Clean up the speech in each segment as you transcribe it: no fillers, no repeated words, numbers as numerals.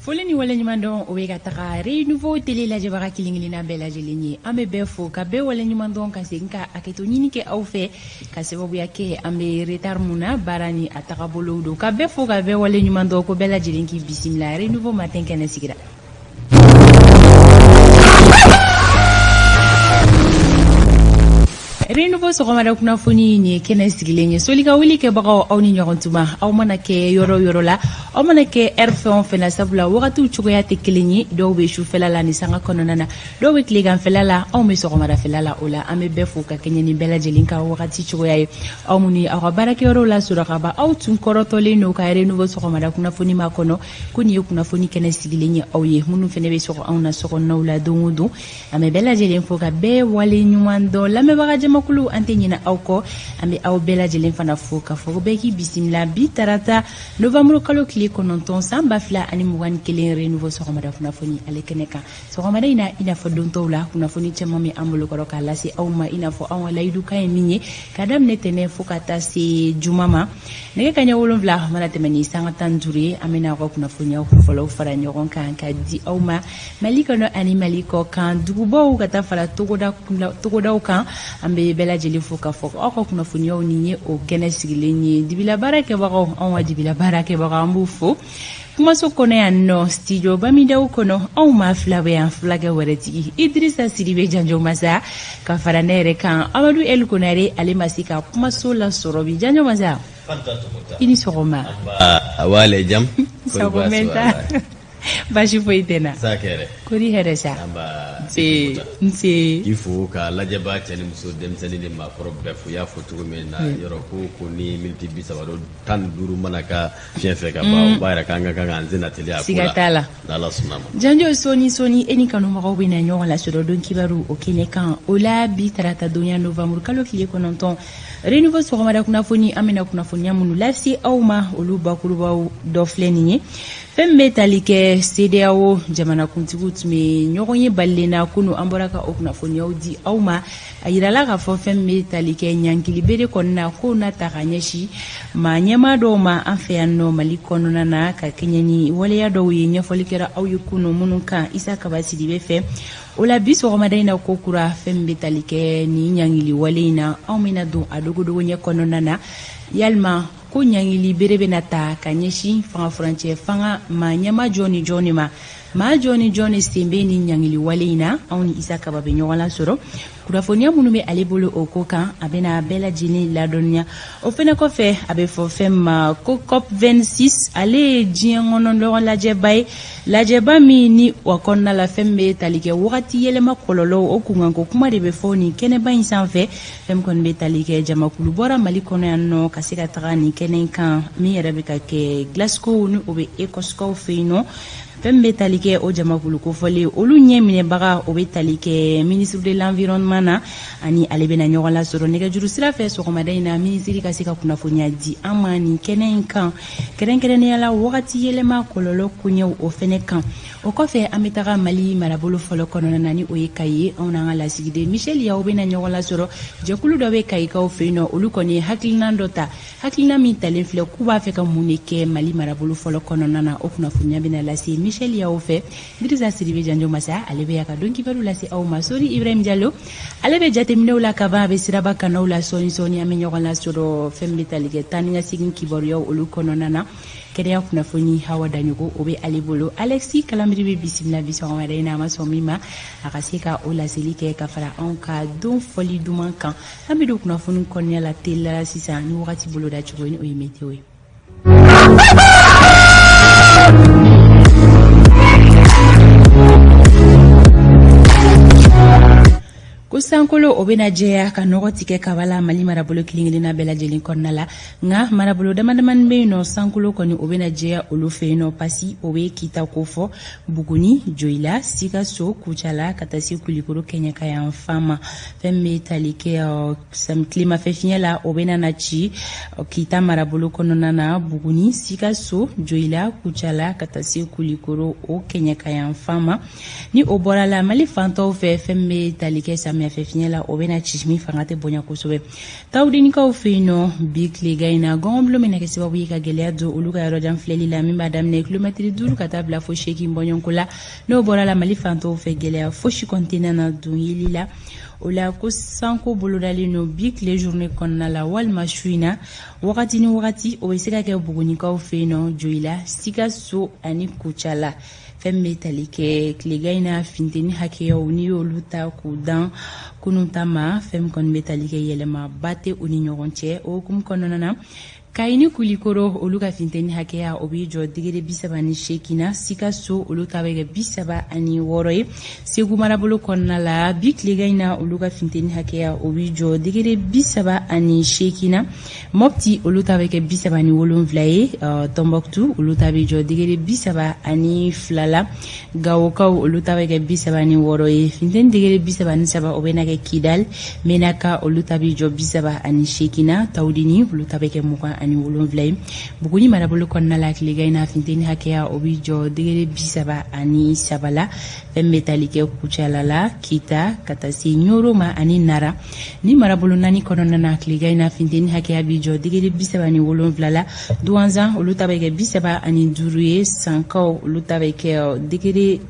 Foli ni waleɲumandɔn o bɛ ka taga Renouveau télé lajɛbaga kelen kelenna bɛɛ lajɛlen ye. An bɛ bɛɛ fo ka bɛɛ waleɲumandɔn, ka segin ka hakɛto ɲini kɛ aw fɛ ka sababuya kɛ an bɛ retard mun na, baara ni a tagabolow don. Ka bɛɛ fo ka bɛɛ waleɲumandɔn, ko bɛɛ lajɛlen k'i bisimila. Renouveau matin kɛnɛ sigira. Renouveau sɔgɔmada kunnafoni, nin ye kɛnɛ sigilen ye. Soli ka wuli kɛbagaw, aw ni ɲɔgɔn tuma. Aw mana kɛ yɔrɔ yɔrɔ la, aw mana kɛ heure fɛn o fɛn na, sabula wagatiw cogoya tɛ kelen ye. Dɔw bɛ sufɛla la ni sanga kɔnɔna na, dɔw bɛ tileganfɛla la, anw bɛ sɔgɔmadafɛla la. O la, an bɛ bɛɛ fo ka kɛɲɛ ni bɛɛ lajɛlen ka wagati cogoya ye. Aw minnu ye aw ka baarakɛyɔrɔw la sɔrɔ ka ban, aw tun kɔrɔtɔlen don ka Renouveau sɔgɔmada kunnafoni ma kɔnɔ, ko nin ye kunnafoni kɛnɛ sigilen ye aw ye. Minnu fana bɛ sɔgɔ anw na sokɔnɔnaw la don o don, an bɛ bɛɛ lajɛlen fo ka bɛɛ wale ɲuman dɔn. Lamɛnbaga jamakulu, an tɛ ɲinɛ aw kɔ. An bɛ aw bɛɛ lajɛlen fana fo ka fɔ ko bɛɛ k'i bisimila. Bi tarata, novembre kalo tile 9, san 2021, Renouveau sɔgɔmada kunnafoni ale kɛnɛ kan. Sɔgɔmada in na, i n'a fɔ don tɔw la, kunnafoni caman bɛ an bolokɔrɔ k'a lase aw ma, i n'a fɔ anw ka layidu kan ye min ye ka daminɛ tɛnɛ fo ka taa se juma ma. Nɛgɛ kaɲɛ 7 mana tɛmɛ ni sanga 15 ye, an bɛna aw ka kunnafoniyaw kunfɔlɔw fara ɲɔgɔn kan ka di aw ma, Mali kɔnɔ ani Mali kɔ kan, dugubaw ka taa fara togodaw kan. An bɛ bɛɛ lajɛlen fo k'a fɔ aw ka kunnafoniyaw, nin ye o kɛnɛ sigilen ye. Dibila baara kɛbagaw, anw ka dibila baara kɛbagaw, an b'u fo. Kumaso kɔnɔ yan nɔ, studio Bamidaw kɔnɔ, anw maa fila bɛ yan, fulakɛ wɛrɛtigi Idrissa Sidibe Janjo Masa ka fara ne yɛrɛ kan, Amadu El Konare. Ale ma se ka kumaso lasɔrɔ bi. Janjo Masa, i ni sɔgɔma. Wale jam. Sɔgɔmɛ, baasi foyi tɛ na. Kori hɛrɛ sa? Nse, nse. K'i fo ka lajɛbaa cɛ ni muso, denmisɛnnin ni maakɔrɔ bɛɛ fo. I y'a fɔ cogo min na, yɔrɔ ko ni miniti 30 15 mana ka fiɲɛ fɛ ka ban, o b'a yira k'an ka kan k'an sen teliya a ko. Siga t'a la. N'Ala sɔnna ma. Janjo, sɔɔni sɔɔni e ni kanubagaw bɛ na ɲɔgɔn lasɔrɔ don kibaru o kɛnɛ kan. O la, bi tarata donya, novembre kalo tile 9, Renouveau sɔgɔmada kunnafoni, an bɛna kunnafoniya minnu lase aw ma, olu bakurubaw dɔ filɛ nin ye. Fɛn min bɛ tali kɛ CEDEAO jamanakuntigiw tun bɛ ɲɔgɔn ye balilen na kunu, an bɔra ka o kunnafoniyaw di aw ma. A yirala k'a fɔ fɛn min bɛ tali kɛ ɲankili bere kɔni na, k'o na ta ka ɲɛsin maa ɲɛmaa dɔw ma an fɛ yan nɔ Mali kɔnɔna na, ka kɛɲɛ ni waleya dɔw ye. Ɲɛfɔli kɛra aw ye kunu minnu kan Isa Kaba Sidibe fɛ. O la, bi sɔgɔmada in na, ko kura fɛn min bɛ tali kɛ nin ɲangili wale in na, anw bɛna don a dogodogo ɲɛ kɔnɔna na. Yalima ko ɲangili bere bɛna ta ka ɲɛsin fanga furancɛ fanga maa ɲɛmaa jɔn ni jɔn de ma? Maa jɔn ni jɔn de sen bɛ nin ɲangili wale in na? Anw ni Isa Kaba bɛ ɲɔgɔn lasɔrɔ. Kunnafoniya minnu bɛ ale bolo o ko kan, a bɛna bɛɛ lajɛlen ladɔnniya. O fɛnɛ kɔfɛ, a bɛ fɔ fɛn ma ko COP 26, ale ye diɲɛ kɔnɔ ɲɔgɔn lajɛba ye, lajɛba min ni o kɔnɔna la, fɛn min bɛ tali kɛ wagati yɛlɛma kɔlɔlɔw, o kunkanko kuma de bɛ fɔ nin kɛnɛba in sanfɛ. Fɛn min kɔni bɛ tali kɛ, jamakulu bɔra Mali kɔnɔ yan nɔ ka se ka taga nin kɛnɛ in kan min yɛrɛ bɛ ka kɛ Glasgow, ni o bɛ Écosse fɛ yen nɔ. Fɛn min bɛ tali kɛ o jamakulu kofɔlen, olu ɲɛ minɛbaga, o bɛ tali kɛ ministre de l'environnement na, ani ale bɛna ɲɔgɔn lasɔrɔ nɛgɛjuru sira fɛ sɔgɔmada in na, minisiri ka se ka kunnafoniya di an ma nin kɛnɛ in kan, kɛrɛnkɛrɛnnenya la wagati yɛlɛma kɔlɔlɔ koɲɛw o fɛnɛ kan. O kɔfɛ, an bɛ taga Mali marabolo fɔlɔ kɔnɔna na, ni o ye Kayi ye. Anw n'an ka lasigiden Michel Yaw bɛna ɲɔgɔn lasɔrɔ. Jɛkulu dɔ bɛ Kayikaw fɛ yen nɔ, olu kɔni ye hakilinan dɔ ta. Hakilina min talen filɛ, k'u b'a fɛ ka mun de kɛ Mali marabolo fɔlɔ kɔnɔna na, o kunnafoniya bɛna lase Michel Yaw fɛ. Dirisa Sidibe Janjo Masa, ale bɛ yan ka don kibaru lase aw ma. Sori Ibrahim Jalo, ale bɛ jateminɛw la kaban, a bɛ siraba kanaw la. Sɔɔni sɔɔni an bɛ ɲɔgɔn lasɔrɔ fɛn min bɛ tali kɛ taa ni ka segin kibaruyaw olu kɔnɔna na. Kɛnɛya kunnafoni, Hawa Daɲogo, o bɛ ale bolo. Alexis Kalambiri bɛ bisimila bi sɔgɔmada in na, a ma sɔn min ma, a ka se ka o laseli kɛ ka fara anw ka don fɔli duman kan. An bɛ don kunnafoni kɔnɔna la teliya la sisan ni wagati boloda cogo ye, ni o ye météo ye. Ko sankolo o bɛna jɛya ka nɔgɔ tigɛ kaba la Mali marabolo kelen kelenna bɛɛ lajɛlen kɔnɔna la, nka marabolo damadamani bɛ yen nɔ, sankolo kɔni o bɛna jɛya olu fɛ yen nɔ. Pasi o bɛ Kita kofɔ, Buguni, Joyila, Sikaso, Kucala, ka taa se Kulikoro kɛɲɛka yan fan ma. Fɛn min bɛ tali kɛ tilemafɛ fiɲɛ la, o bɛna na ci Kita marabolo kɔnɔna na, Buguni, Sikaso, Joyila, Kucala, ka taa se Kulikoro o kɛɲɛka yan fan ma. Ni o bɔra la, Mali fantɔw fɛ, fɛn min bɛ tali kɛ samiyɛfɛ fiɲɛ la. la, o bɛna ci min fanga tɛ bonya kosɛbɛ. Tawudinikaw fɛ yen nɔ, bi tilegan in na, gɔngɔnbulon bɛna kɛ sababu ye ka gɛlɛya don olu ka yɔrɔjan filɛli la, min b'a daminɛ kilomɛtiri 5 ka taa bila fo 8 bɔɲɔgɔnko la. N'o bɔra la, Mali fantɔw fɛ, gɛlɛya fosi kɔni tɛna na don yeli la. O la ko sanko bolodalen don bi tile journée kɔnɔna la walima su in na, wagati ni wagati, o bɛ se ka kɛ Bugunikaw fɛ yen nɔ, Joyila, Sikaso ani Kucala. Fɛn min bɛ tali kɛ tilegan in na finteni hakɛyaw, n'i y'olu ta k'u dan kunun ta ma, fɛn min kɔni bɛ tali kɛ, yɛlɛmaba tɛ u ni ɲɔgɔn cɛ. O hukumu kɔnɔna na, Kayi ni Kulikoro, olu ka finteni hakɛya, o b'i jɔ degré 38 na. Sikaso, olu ta bɛ kɛ 36 ye. Segu marabolo kɔnɔna la, bi tilegan in na, olu ka finteni hakɛya, o b'i jɔ degré 38 na. Mɔpti, olu ta bɛ kɛ 37 ye. Tɔnbɔkutu, olu ta bɛ jɔ degré 32 la. Gawokaw, olu ta bɛ kɛ 36 ye. Finteni degré 33, o bɛna kɛ Kidal. Menaka, olu ta bɛ jɔ 38 na. Tawudini, olu ta bɛ kɛ 27 ye. Buguni marabolo kɔnɔna la, tilegan in na finteni hakɛya, o bɛ jɔ degré 33 la. Fɛn bɛ tali kɛ Kucala la, Kita, ka taa se Ɲoro ma ani Nara ni marabolo naani kɔnɔna na, tilegan in na finteni hakɛya bɛ jɔ degré 37 la. Duwanzan, olu ta bɛ kɛ 35 ye. Sankaw, olu ta bɛ kɛ degré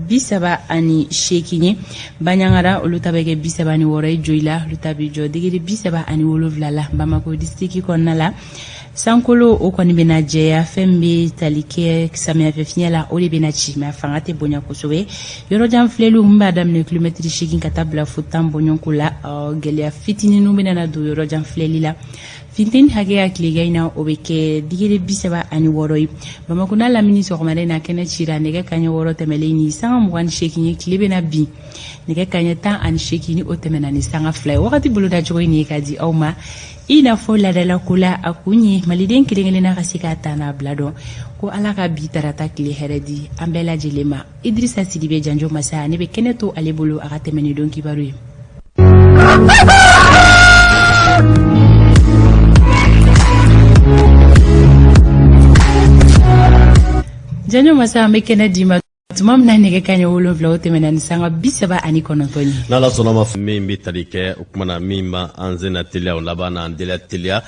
38 ye. Baɲangara, olu ta bɛ kɛ 36 ye. Joyila, olu ta bɛ jɔ degré 37 la. Bamako distriki kɔnɔna la, sankolo o kɔni bɛna jɛya. Fɛn bɛ tali kɛ samiyɛfɛ fiɲɛ la, o de bɛna ci, mais a fanga tɛ bonya kosɛbɛ. Yɔrɔjan filɛliw min b'a daminɛ kilomɛtiri 8 ka taa bila fo 10 bɔɲɔgɔnko la, gɛlɛya fitininw bɛna na don yɔrɔjan filɛli la. Finteni hakɛya tilegan in na, o bɛ kɛ degré 36 ye. Bamakɔ n'a lamini, sɔgɔmada in na kɛnɛ cira nɛgɛ kaɲɛ 6 tɛmɛlen ni sanga 28 ye. Tile bɛna bin nɛgɛ kaɲɛ 18 ni o tɛmɛna ni sanga 2 ye. Wagati bolodacogo in ye ka di aw ma i n'a fɔ laadalako la, a kun ye maliden kelen kelenna ka se k'a ta n'a bila dɔn ko Ala ka bi tarata tile hɛrɛ di an bɛɛ lajɛlen ma. Idirisa Sidibe Janjo Masa, ne bɛ kɛnɛ to ale bolo a ka tɛmɛ ni don kibaru ye. Janjo Masa, an bɛ kɛnɛ d'i ma tuma min na nɛgɛ kaɲɛ 7, o tɛmɛna ni sanga 39 ye. N'Ala sɔnna ma, min bɛ tali kɛ o kumana min ma an senna teliya, o laban na an teliya teliya,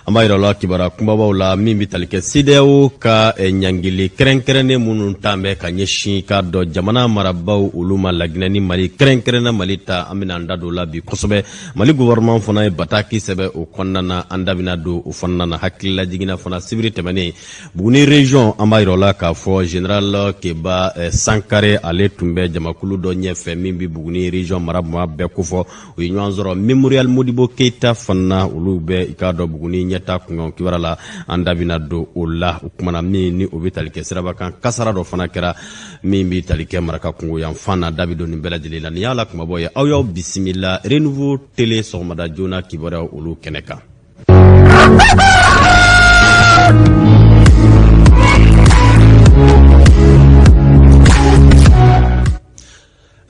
an b'a yira la kibaruya kunbabaw la, min bɛ tali kɛ CEDEAO ka ɲangili kɛrɛnkɛrɛnnen minnu tan bɛ ka ɲɛsin k'a dɔn jamana marabaaw olu ma, Laginɛ ni Mali, kɛrɛnkɛrɛnna Mali ta, an bɛna an da don o la bi kosɛbɛ. Mali gouvernement fana ye bataki sɛbɛn o kɔnɔna na, an da bɛna don o fana na. Hakililajiginna fana, sibiri tɛmɛnen, Buguni région, an b'a yira la k'a fɔ général Keba Sankare, ale tun bɛ jamakulu dɔ ɲɛfɛ min bɛ Buguni région mara bɛɛ kofɔ. U ye ɲɔgɔn sɔrɔ Mémorial Modibo Keita fana, olu bɛ i k'a dɔn Buguni ɲɛta kunkan kibaruya la, an da bɛna don o la. O kumana min ni o bɛ tali kɛ sirabakan kasara dɔ fana kɛra min bɛ tali kɛ Maraka kungo yan fan na, da bɛ don nin bɛɛ lajɛlen la. Nin y'a la kumabaw ye. Aw y'aw bisimila Renouveau Télé sɔgɔmada joona kibaruyaw olu kɛnɛ kan.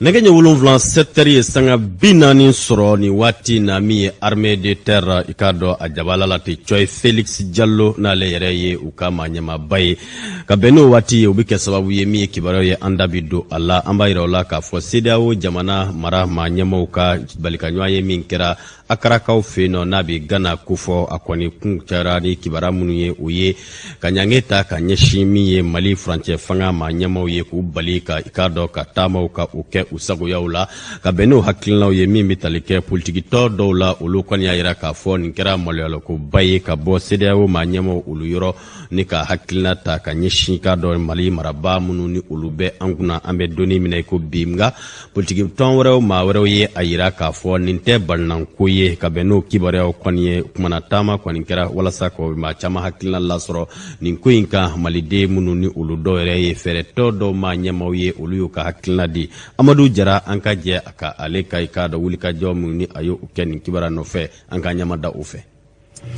Nɛgɛ ɲɛ 7, 7 heures ye sanga 40 sɔrɔ nin waati na. Min ye armée de terre, i k'a dɔn a jabala la ten cɔyi, Felix Jallo, n'ale yɛrɛ ye u ka maa ɲɛmaaba ye, ka bɛn n'o waati ye, o bɛ kɛ sababu ye min ye kibaruyaw ye, an da bi don a la. An b'a yira o la k'a fɔ CEDEAO jamana mara maa ɲɛmaw ka balikaɲɔgɔn ye min kɛra Akarakaw fɛ yen nɔ, n'a bɛ Gana kofɔ, a kɔni kun cayara ni kibaruya minnu ye, o ye ka ɲange ta ka ɲɛsin min ye Mali furancɛ fanga maa ɲɛmaw ye, k'u bali ka i k'a dɔn ka taamaw ka o kɛ u sagoyaw la, ka bɛn n'o hakilinaw ye. Min bɛ tali kɛ politikitɔn dɔw la, olu kɔni y'a yira k'a fɔ nin kɛra maloyalakoba ye ka bɔ CEDEAO maa ɲɛmaw olu yɔrɔ, ni ka hakilina ta ka ɲɛsin k'a dɔn Mali marabaa minnu ni olu bɛ an kunna, an bɛ donni minɛ ko bi. Nka politiki tɔn wɛrɛw, maa wɛrɛw ye a yira k'a fɔ nin tɛ balinanko ye. Ka bɛn n'o kibaruyaw kɔni ye, kumana taama kɔni kɛra walasa ka maa caman hakilina lasɔrɔ nin ko in kan. Maliden minnu ni olu dɔw yɛrɛ ye fɛɛrɛtɔ dɔw maa ɲɛmaw ye, olu y'u ka hakilina di. Amadu Jara, an ka jɛ a ka ale ka i k'a dɔn wulikajɔ min ni a y'o kɛ nin kibaruya nɔfɛ, an ka ɲɛma da o fɛ.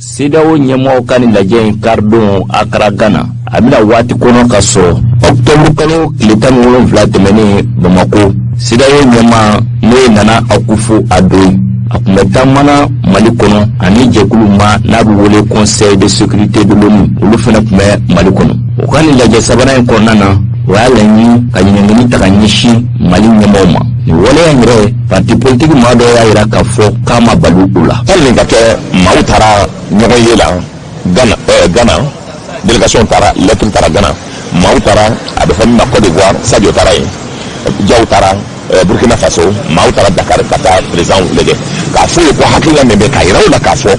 CEDEAO ɲɛmɔgɔw ka nin lajɛ in karidon Akara, Gana, a bɛna waati kɔnɔ ka sɔrɔ ɔkutɔburu kalo tile 17 tɛmɛnen, Bamako, CEDEAO ɲɛmaa, n'o ye Nana Akufo Addo ye, a tun bɛ taamana Mali kɔnɔ ani jɛkulu ma n'a bɛ wele Conseil de sécurité de l'ONU, olu fana tun bɛ Mali kɔnɔ. U ka nin lajɛ sabanan in kɔnɔna na, o y'a laɲini ka ɲangini ta ka ɲɛsin Mali ɲɛmɔgɔw ma. Nin waleya in yɛrɛ, parti politiki maa dɔ y'a jira k'a fɔ k'a ma bali u la. Hali nin ka kɛ, maaw taara ɲɔgɔn ye la Ghana, Ghana délégation taara, lettre taara Ghana, maaw taara, a bɛ fɔ min ma Côte d'Ivoire, Sadio taara yen, Diaw taara Burkina Faso, maaw taara Dakar ka taa président lajɛ k'a f'u ye ko hakilina min bɛ k'a yira u la k'a fɔ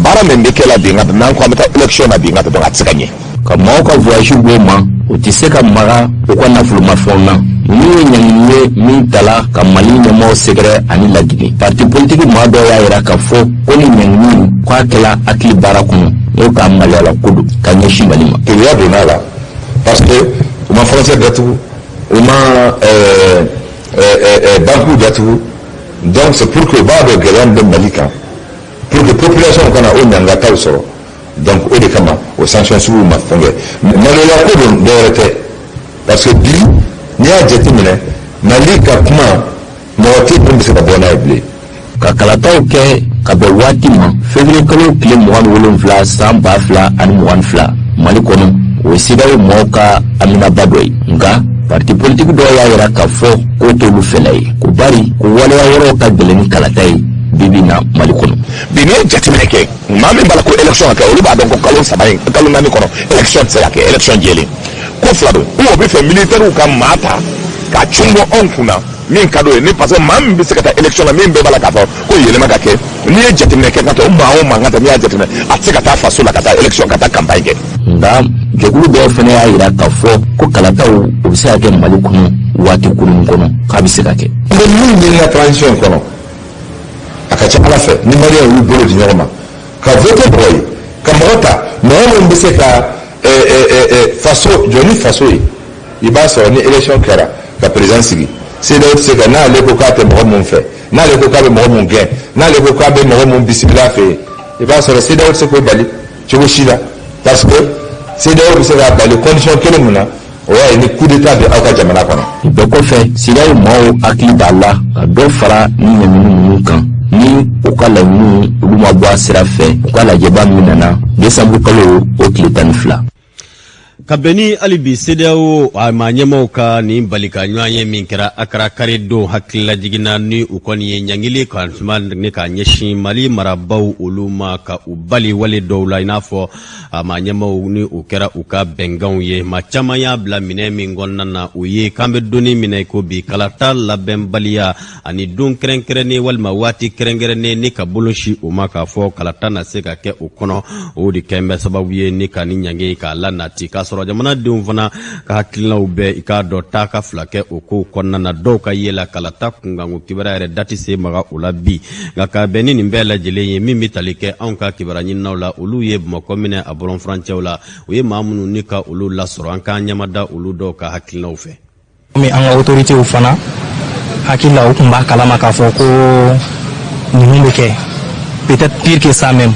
baara min bɛ kɛ la bi, nka n'an ko an bɛ taa élection na bi, nka donc a tɛ se ka ɲɛ. Ka maaw ka voyage b'o ma, u tɛ se ka maga u ka nafolomafɛnw na. Ninnu ye ɲangini ye min tala ka Mali ɲɛmaaw sɛgɛrɛ ani Lagine. Parti politiki maa dɔw y'a jira k'a fɔ ko ni ɲangini k'a kɛla hakili baara kɔnɔ, n'o k'a maloyala ko don ka ɲɛsin Mali ma. Keguya donna a la parce que u ma frontière datugu, u ma banque datugu. Donc c'est pour que u b'a dɔn gɛlɛya min bɛ Mali kan, pour que population kana o ɲangataw sɔrɔ. Donc o de kama o sanction suguw ma fɛn kɛ. Maloya ko don, dɔwɛrɛ tɛ, parce que bi n'i y'a jateminɛ, Mali ka kuma, mɔgɔ tɛ min bɛ se ka bɔ n'a ye bilen. Ka kalataw kɛ ka bɛn waati ma, février kalo tile 27 san 2022, Mali kɔnɔ, o ye CEDEAO mɔgɔw ka haminaba dɔ ye. Nka parti politiki dɔw y'a jira k'a fɔ k'o t'olu fɛla ye, ko bari ko waleya wɛrɛw ka gɛlɛn ni kalata ye bibi na Mali kɔnɔ. Bi n'i ye jateminɛ kɛ, maa min b'a la ko élection ka kɛ, olu b'a dɔn ko kalo 3 in, kalo 4 kɔnɔ, élection tɛ se ka kɛ élection jɛlen. Ko fila don: ou o bɛ fɛ militaires ka maa ta ka cun bɔ anw kunna min ka d'o ye ni, parce que maa min bɛ se ka taa élection na, min bɛɛ b'a la k'a fɔ ko yɛlɛma ka kɛ, n'i ye jateminɛ kɛ ka taa o maa o maa ka taa, n'i y'a jateminɛ, a tɛ se ka taa faso la ka taa élection, ka taa campagne kɛ. Nka jɛkulu dɔw fana y'a jira k'a fɔ ko kalataw, o bɛ se ka kɛ Mali kɔnɔ waati kurun kɔnɔ, k'a bɛ se ka kɛ. N bɛ min ɲini ka transition kɔnɔ, a ka ca Ala fɛ ni Maliyɛnw y'u bolo di ɲɔgɔn ma ka voter mɔgɔ ye, ka mɔgɔ ta, mɔgɔ min bɛ se ka faso jɔ ni faso ye, i b'a sɔrɔ ni élection kɛra ka président sigi, CEDEAO tɛ se ka, n'ale ko k'a tɛ mɔgɔ mun fɛ, n'ale ko k'a bɛ mɔgɔ mun gɛn, n'ale ko k'a bɛ mɔgɔ mun bisimila a fɛ yen, i b'a sɔrɔ CEDEAO tɛ se k'o bali cogo si la, parce que CEDEAO bɛ se k'a bali condition kelen mun na, o y'a ye ni coup d'état bɛ aw ka jamana kɔnɔ. Nin bɛɛ kɔfɛ, CEDEAO maaw hakili b'a la ka dɔ fara ni ɲangini ninnu kan ni u ka laɲiniw olu ma bɔ a sira fɛ, u ka lajɛba min nana décembre kalo o tile 12. Ka bɛn ni hali bi CEDEAO a maa ɲɛmaw ka nin bali ka ɲɔgɔn ye min kɛra Akara kari don, hakililajigin ni u kɔni ye ɲangili ka ni ka ɲɛsin Mali marabaw olu ma, ka u bali wale dɔw la, i n'a fɔ a maa ɲɛmaw ni o kɛra u ka bɛnkanw ye. Maa caman y'a bila minɛ min kɔnɔna na, o ye k'an bɛ donni minɛ ko bi, kalata labɛnbaliya ani don kɛrɛnkɛrɛnnen walima waati kɛrɛnkɛrɛnnen ni ka bolo si o ma k'a fɔ kalata na se ka kɛ o kɔnɔ, o de kɛn bɛ sababu ye ni ka ni ɲangi k'a la nati, k'a sɔrɔ jamanadenw fana ka hakilinaw bɛ i k'a dɔn taa ka fila kɛ o kow kɔnɔna na. Dɔw ka ye la kalata kunkanko kibaruya yɛrɛ dati se maga o la bi. Nka ka bɛn ni nin bɛɛ lajɛlen ye, min bɛ tali kɛ anw ka kibaruya ɲininaw la, olu ye Bamakɔ minɛ a bɔlɔn furancɛw la, u ye maa minnu ni ka olu lasɔrɔ, an k'an ɲɛmada olu dɔw ka hakilinaw fɛ. Komi an ka autorités fana hakili la, u tun b'a kalama k'a fɔ ko ninnu bɛ kɛ, peut-être pire que ça même.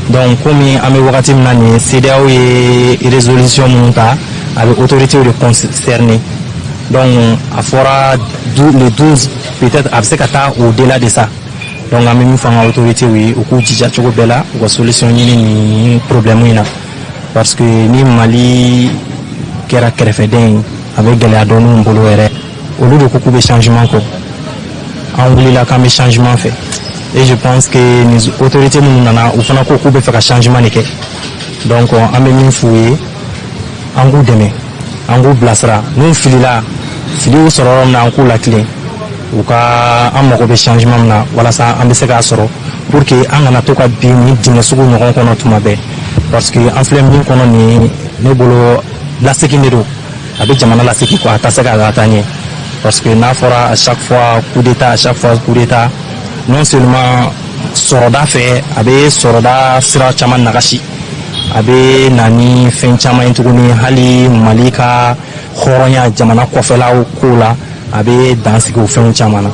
Donc komi an bɛ wagati min na nin ye, CEDEAO ye résolution minnu ta, a bɛ autorités de concerner. Donc a fɔra le 12, peut-être a bɛ se ka taa au-delà de ça. Donc an bɛ min fɔ an ka autorités ye, u k'u jija cogo bɛɛ la u ka solution ɲini nin problème in na, parce que ni Mali kɛra kɛrɛfɛden ye, a bɛ gɛlɛya dɔɔni bolo yɛrɛ. Olu de ko k'u bɛ changement kɔ, an wulila k'an bɛ changement fɛ, et je pense que nin autorité minnu nana, u fana ko k'u bɛ fɛ ka changement de kɛ. Donc an bɛ min f'u ye, an k'u dɛmɛ, an k'u bilasira. N'u filila, fili y'u sɔrɔ yɔrɔ min na, an k'u latilen u ka. An mago bɛ changement min na walasa an bɛ se k'a sɔrɔ, pour que an kana to ka bin nin dingɛ sugu ɲɔgɔn kɔnɔ tuma bɛɛ, parce que an filɛ min kɔnɔ nin, ne bolo lasegin de don, a bɛ jamana lasegin quoi, a tɛ se ka taa ɲɛ, parce que n'a fɔra à chaque fois coup d'état, à chaque fois coup d'état, non seulement sɔrɔda fɛ, a bɛ sɔrɔda sira caman nagasi, a bɛ na ni fɛn caman ye tuguni, hali Mali ka hɔrɔnya jamana kɔfɛlaw ko la, a bɛ dan sigi o fɛnw caman na.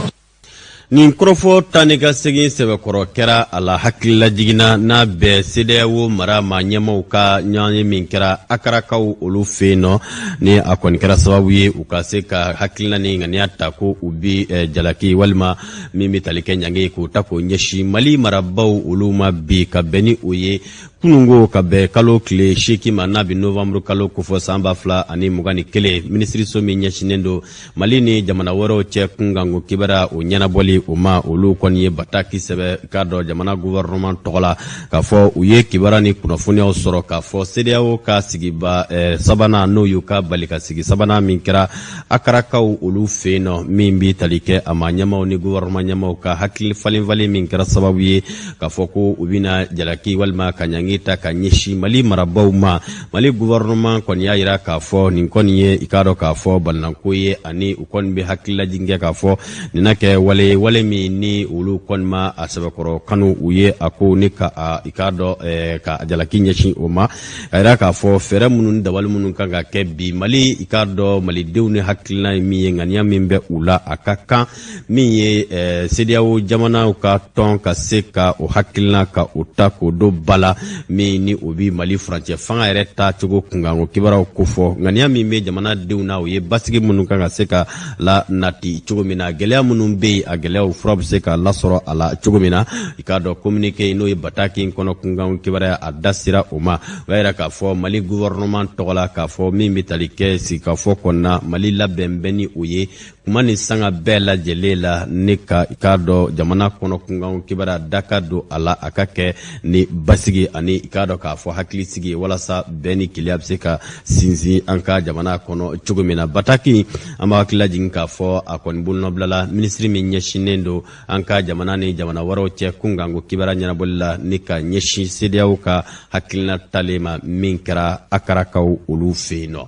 Nin kɔrɔfɔ ta ni ka segin sɛbɛkɔrɔ kɛra a la hakililajiginna n'a bɛɛ CEDEAO mara maa ɲɛmaw ka ɲɔgɔn ye min kɛra Akarakaw olu fɛ yen nɔ, ni a kɔni kɛra sababu ye u ka se ka hakilina ni ŋaniya ta ko u bi jalaki walima min bɛ tali kɛ ɲangi k'o ta k'o ɲɛsin Mali marabaw olu ma bi, ka bɛn ni o ye. Kununko ka bɛn kalo tile 8 ma, n'a bɛ novembre kalo kofɔ san 2021, minisiriso min ɲɛsinnen don Mali ni jamana wɛrɛw cɛ kunkanko kibaruya o ɲɛnabɔli o ma, olu kɔni ye bataki sɛbɛn k'a dɔn jamana gouvernement tɔgɔ la k'a fɔ u ye kibaruya ni kunnafoniyaw sɔrɔ k'a fɔ CEDEAO ka sigiba sabanan, n'o y'u ka bali ka sigi sabanan min kɛra Akarakaw olu fɛ yen nɔ, min bɛ tali kɛ a ma ɲɛmaaw ni gouvernement ɲɛmaaw ka hakili falenfalen min kɛra sababu ye k'a fɔ ko u bɛna jalaki walima ka ɲangi ta ka ɲɛsin Mali marabaaw ma. Mali gouvernement kɔni y'a jira k'a fɔ nin kɔni ye i k'a dɔn k'a fɔ balinako ye, ani u kɔni bɛ hakililajigin kɛ k'a fɔ nin na kɛ wale ye, wale min ni olu kɔni ma a sɛbɛkɔrɔ kanu u ye a ko ni ka i k'a dɔn ka jalaki ɲɛsin o ma, a jira k'a fɔ fɛɛrɛ minnu ni dabali minnu kan ka kɛ bi Mali, i k'a dɔn malidenw ni hakilina ye min ye, ŋaniya min bɛ u la, a ka kan min ye CEDEAO jamanaw ka tɔn ka se ka o hakilina ka o ta k'o don ba la, min ni o bi Mali furancɛ fanga yɛrɛ ta cogo kunkanko kibaruyaw kofɔ. Ŋaniya min bɛ jamanadenw na, o ye basigi minnu kan ka se ka la nati cogo min na, gɛlɛya minnu bɛ yen, a gɛlɛyaw fura bɛ se ka lasɔrɔ a la cogo min na. I k'a dɔn communiqué, n'o ye bataki in kɔnɔ kunkanko kibaruya, a da sera o ma. O y'a yira k'a fɔ Mali gouvernement tɔgɔ la k'a fɔ min bɛ tali kɛ sigikafɔ kɔnɔna, Mali labɛn bɛ ni o ye kuma ni sanga bɛɛ lajɛlen la, ni ka i k'a dɔn jamana kɔnɔ kunkanko kibaruya da ka don a la, a ka kɛ ni basigi ani i k'a dɔn k'a fɔ hakilisigi ye, walasa bɛn ni kelenya bɛ se ka sinsin an ka jamana kɔnɔ cogo min na. Bataki, an b'a hakili lajigin k'a fɔ a kɔni bolonɔbilala minisiri min ɲɛsinnen don an ka jamana ni jamana wɛrɛw cɛ kunkanko kibaruya ɲɛnabɔli la, ni ka ɲɛsin CEDEAO ka hakilina talen ma min kɛra Akarakaw olu fɛ yen nɔ.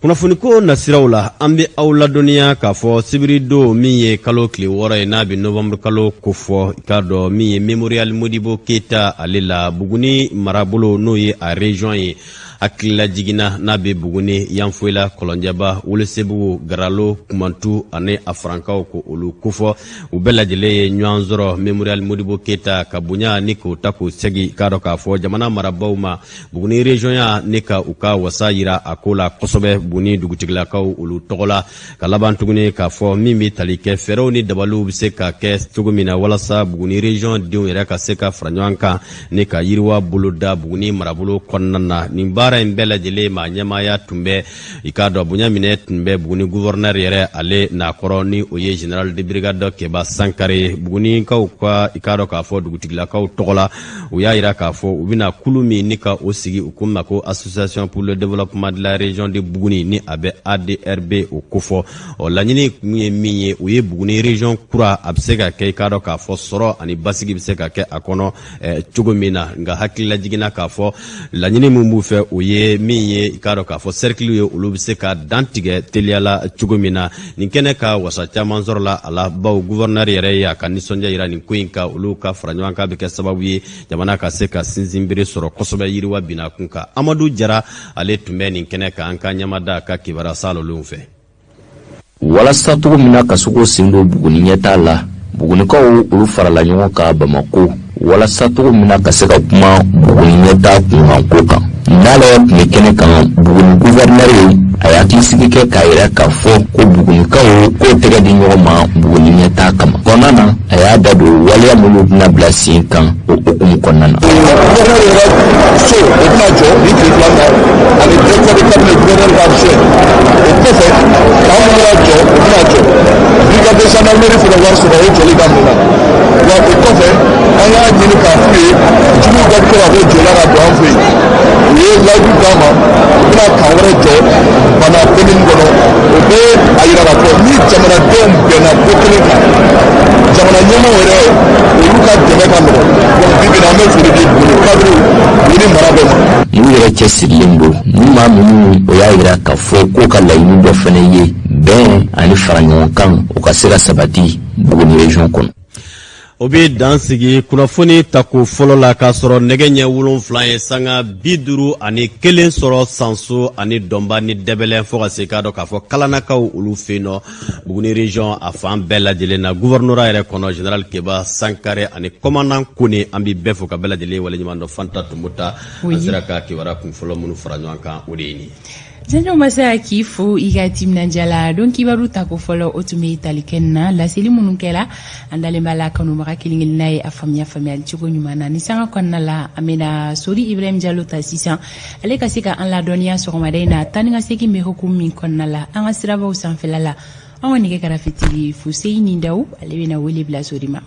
Kunnafoniko nasiraw la, an bɛ aw ladɔnniya k'a fɔ sibiridon min ye kalo tile 6 ye, n'a bɛ novembre kalo kofɔ, i k'a dɔn min ye Memorial Modibo Keyita ale la Buguni marabolo, n'o ye a région ye, hakililajiginna n'a bɛ Buguni, Yanfoyila, Kɔlɔnjɛba, Welesebugu, Garalo, Kumantu ani a farankaw ko olu kofɔ. U bɛɛ lajɛlen ye ɲɔgɔn sɔrɔ Memorial Modibo Keyita ka bonya ni k'o ta k'o sɛgi, k'a dɔn k'a fɔ jamana marabaaw ma Buguni régionya ni ka u ka wasa yira a ko la kosɛbɛ Buguni dugutigilakaw olu tɔgɔ la, ka laban tuguni k'a fɔ min bɛ tali kɛ fɛɛrɛw ni dabaliw bɛ se ka kɛ cogo min na walasa Buguni région denw yɛrɛ ka se ka fara ɲɔgɔn kan ni ka yiriwa boloda Buguni marabolo kɔnɔna na. Nin baara in bɛɛ lajɛlen ma ɲɛmaaya tun bɛ, i k'a dɔn bonya minɛ tun bɛ Buguni gouverneur yɛrɛ ale nakɔrɔ, ni o ye général de brigade Keba Sankare ye. Bugunikaw ka, i k'a dɔn k'a fɔ dugutigilakaw tɔgɔ la, u y'a yira k'a fɔ u bɛna kulu min ni ka o sigi, u ko ma ko Association pour le développement de la région de Buguni, ni a bɛ ADRB o kofɔ. Ɔ laɲini kun ye min ye, o ye Buguni région kura a bɛ se ka kɛ, i k'a dɔn k'a fɔ sɔrɔ ani basigi bɛ se ka kɛ a kɔnɔ cogo min na. Nka hakilila jiginna k'a fɔ laɲini min b'u fɛ, o ye min ye, i k'a dɔn k'a fɔ cercle ye, olu bɛ se ka dantigɛ teliya la cogo min na. Nin kɛnɛ ka wasa caman sɔrɔla a la, bawo gouverneur yɛrɛ ye a ka nisɔndiya yira nin ko in kan. Olu ka fara ɲɔgɔn kan bɛ kɛ sababu ye jamana ka se ka sinsinbere sɔrɔ kosɛbɛ yiriwa bina kun kan. Amadu Jara ale tun bɛ nin kɛnɛ kan, an ka ɲɛmada ka kibaruya salolenw fɛ. Walasa cogo min na ka se k'o sen don Buguni ɲɛtaa la, Bugunikaw olu farala ɲɔgɔn kan Bamako walasa cogo min na ka se ka kuma Buguni ɲɛtaa kunkanko kan. N'ale yɛrɛ tun bɛ kɛnɛ kan, Buguni guvɛrinɛri ye, a ye hakilisigi kɛ k'a yira k'a fɔ ko Bugunikaw k'o tɛgɛ di ɲɔgɔn ma Buguni ɲɛtaa kama. Kɔnɔna na, a y'a da don waleya minnu bɛna bila sen kan o hukumu kɔnɔna na. Gouverneur yɛrɛ so, o bɛna jɔ ni tile 2 na, ani directeur de cabinet gouverneur ka adjoint. O kɔfɛ, camp minnu bɛna jɔ, o bɛna jɔ. Brigade de gendarmerie fana wari sɔrɔ, o jɔli daminɛna wa. O kɔfɛ, an y'a ɲini k'a f'u ye juguw ka to ka bɔ Joyila ka don an fɛ yen. U ye layidu d'an ma, u bɛna camp wɛrɛ jɔ Bana commune kɔnɔ. O bɛ a yira k'a fɔ ni jamanadenw bɛnna ko kelen kan, jamana ɲɛmaaw yɛrɛ olu ka dɛmɛ ka nɔgɔn. Donc bi bi in na, an bɛ foli di Buguni cadre, Buguni mara bɛɛ ma. N'u yɛrɛ cɛsirilen don ni maa minnu, o y'a yira k'a fɔ k'o ka laɲini dɔ fana ye bɛn ani faraɲɔgɔnkan o ka se ka sabati Buguni région kɔnɔ. O bɛ dan sigi kunnafoni tako fɔlɔ la, k'a sɔrɔ nɛgɛ ɲɛ 7 ye sanga 51 sɔrɔ Sanso ani Dɔnba ni Dɛbɛlɛ, fo ka se k'a dɔn k'a fɔ Kalanakaw olu fɛ yen nɔ, Buguni région a fan bɛɛ lajɛlen na, gouvernorat yɛrɛ kɔnɔ, général Keba Sankare ani commandant Kone, an bɛ bɛɛ fo ka bɛɛ lajɛlen waleɲuman dɔn. Fanta Tombota, an sera ka kibaruya kun fɔlɔ minnu fara ɲɔgɔn kan, o de ye nin ye. Janjo Masa, k'i fo i ka timinandiya la. Don kibaru tako fɔlɔ, o tun bɛ tali kɛ na laseli minnu kɛla. An dalen b'a la, kanubaga kelen kelenna ye a faamuya faamuyali cogo ɲuman na. Ni sanga kɔnɔna la, an bɛna Sori Ibrahim Jalo ta sisan, ale ka se ka an ladɔnniya sɔgɔmada in na, taa ni ka segin bɛ hukumu min kɔnɔna la an ka sirabaw sanfɛla la. An ka nɛgɛ karafetigi Fuseyini Daw, ale bɛna wele bila Sori ma.